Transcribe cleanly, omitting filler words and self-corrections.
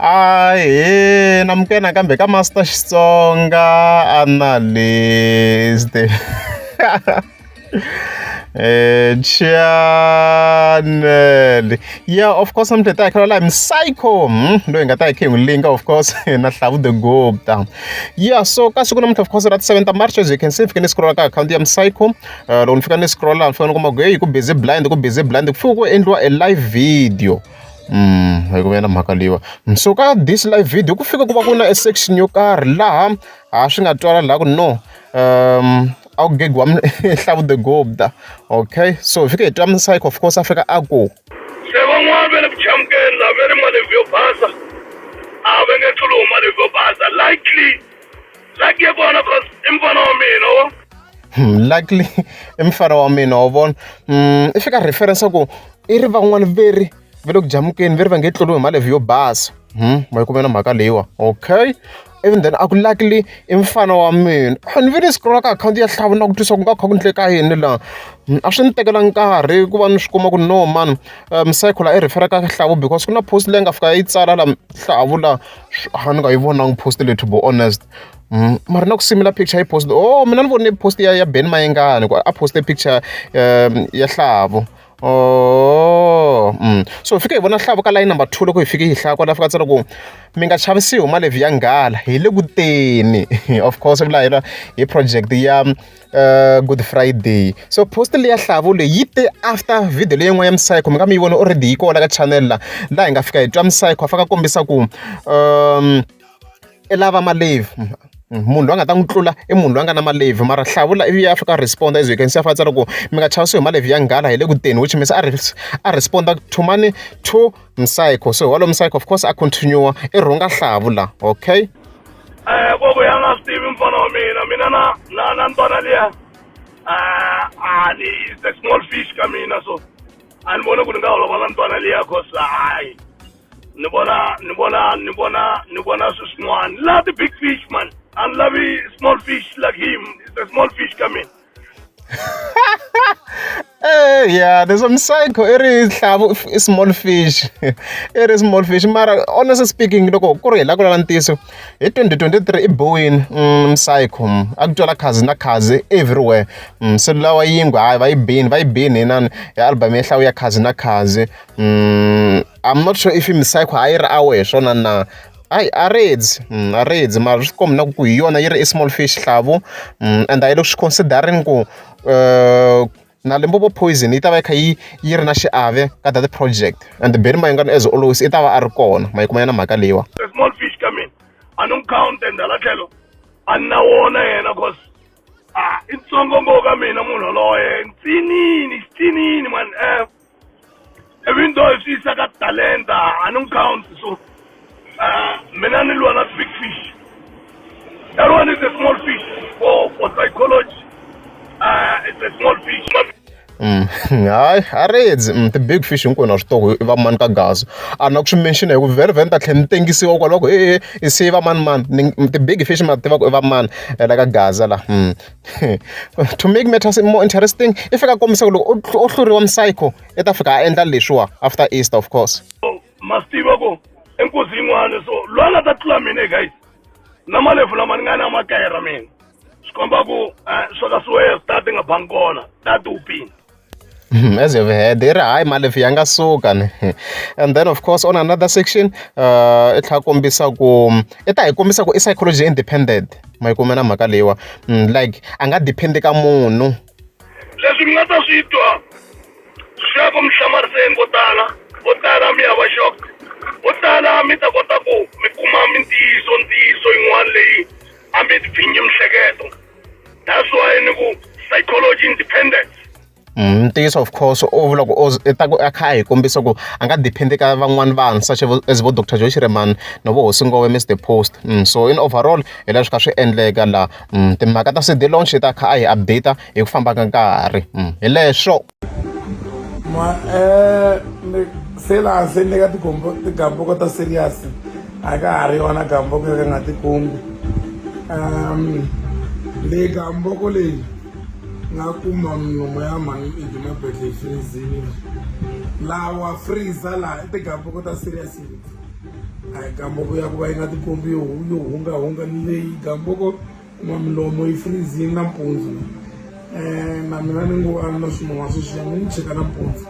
Ahee namukela nakambe ka Master Xitsonga Analyst channel yeah of course namuntlha hi ta hi kha la hi Psycho loyi hi nga ta hi kha hi n'wi linka of course na Hlavu the Gupta yeah so ka siku namuntlha of course ra ti 7 ta March as you can see fike ni scroll ka akhawunti ya Psycho loko ni fika ni scroll ni fika ni kuma ku heyi ku busy blind ku busy blind ku fika ku endliwa a live video hi ku vena mhaka leyiwa so ka this live video ku fika ku va ku na e section yo karhi laha a swi nga twala laha ku no a ku gegiwa Hlavu the Gupta okay so hi fike hi twa Psycho of course a fika a ku se van'wana va le ku chamukeni la ve ri malebvu yo basa a va nge tluli malebvu yo basa likely lucky ya kona cause i mfana wa mina wo Luckily i mufana wa mina wa vona i fika reference ku i ri van'wani ve ri va le ku jamukeni ve ri va nge tluriwi hi malebvu yo basa ma yi kumela mhaka leyiwa okay even then a ku luckily i mufana wa mina ni ve ni scroll ka akhawunti ya Hlavu na ku twisa ku nga kha ku endleka yini laha a swi ni tekela nkarhi ku va ni swi kuma ku no man Psycho la i refer ka Hlavu because ku na post leyi nga fika yi tsala la Hlavu la a ni nga yi vonangi post leyi to be honest mara na ku similar picture yi post oh mina ni vone post ya Benny Mayengani ku a post picture ya Hlavu oh so hi fike hi vona Hlavu ka line number 2 loko hi fike hi hlaya kwala fika tsala ku mi nga chavisiwi hi malebvu ya nghala hi le ku teni of course vula hi hi project ya Good Friday so post leya Hlavu leyi yi te after video leyi yin'wana ya Psycho mi nga mi yi vona already yi kona ka channel la laha hi nga fika hi twa Psycho a fika kombisa ku i lava malebvu munhu loyi a nga ta n'wi tlula i munhu loyi a nga na malebvu mara Hlavu la ivi a fika a respond as you can see a fika a tsala ku mi nga chavisiwi hi malebvu ya nghala hi le ku teni which means a a respond to mani to Psycho so walomu Psycho of course a continue i rhunga Hlavu la okay Koko ya nga swi tivi mfana wa mina mina na na na ntwana liya a ni it's a small fish ka mina so a ni voni ku ni nga holova na ntwana liya cause hayi ni vona ni vona ni vona ni vona swi swin'wana la ti-big fish man a ni lavi small fish like him it's a small fish ka mina Yeah leswo Psycho i ri Hlavu i small fish i ri small fish mara honestly speaking loko ku ri hi la ku lava ntiyiso hi 2023 i biwini Psycho a ku twala khazi na khazi everywhere se lawa yingwe hayi va yi bini va yi bini inani hi album ya Hlavu ya khazi na khazi I'm not sure if Psycho a yi ri aware hi swona na hayi a redzi a redzi mara swi kombi na ku hi yona yi ri i small fish Hlavu and a yi le ku swi considering ku na Limpopo Poison yi ta va yi kha yi yi ri na xiave ka that project and Benny Mayengani as always i ta va a ri kona ma yi kuma yona mhaka leyiwa a small fish ka mina a ni n'wi count and hala tlhelo a ni na wona yena cause a i ntsongo ngopfu ka mina munhu yaloye ntsinini xitsinini man even though swi yisa ka talenta a ni n'wi count so mina ni lwa na big fish that one is a small fish for psychology it's a small fish. Hayi a redzi ti-big fish hinkwenu a swi tiva ku i va mani ka Gaza a na ku swi mention hi ku vhele vhele ni ta tlhela ni tengisiwa kwalaho ku e i se va mani mani ti-big fish ma tiva ku i va mani la ka Gaza la to make matters more interesting i fika kombisa ku loko o hluriwa Psycho i ta fika a endla leswiwa after Easter of course ma swi tiva ku i nkuzi yin'wana so loyi a nga ta tlula mina guys na malebvu lama ni nga na makera mina swi komba ku swa ka swi ta ti nga bangi kona ta ti upini. As you've heard i ri hayi malebvu ya nga suka ni and then of course on another section i tlhela kombisa ku i ta hi kombisa ku i psychology independent ma yi kuma na mhaka leyiwa like a nga depend ka munhu leswi mi nga ta swi twa swi ya ku mi hlamariseni vo tala vo tala mi ya va shock vo tala mi ta kota ku mi kuma mintiyiso ntiyiso yin'wana leyi a mi pfinyi mihleketo that's why ni ku psychology independence. Ntiyiso of course u vula ku i ta ku a kha a hi kombisa ku a nga depend ka van'wani vanhu such as vo Doctor Joe Shirimani na vo Hosi Ngove Mister Post so in overall hi leswi kha swi endleka la timhaka ta C_D launch i ta kha a hi update hi ku famba ka nkarhi hi leswo. Ma se laha se ni le ka tigamboko ta serious a ka ha ri yona gamboko yo ka nga tikombi leyi gamboko leyi nga kuma milomo ya mhani idi mabedle yi freezile lawa freezer laha i tigamboko ta serious leti. A hi gamboko ya ku va yi nga tikombi yo yo hungahunga ni leyi gamboko kuma milomo yi freezini nampundzu. Na mina ni ngo a ni na swin'wana sweswiya mi ni cheka nampundzu.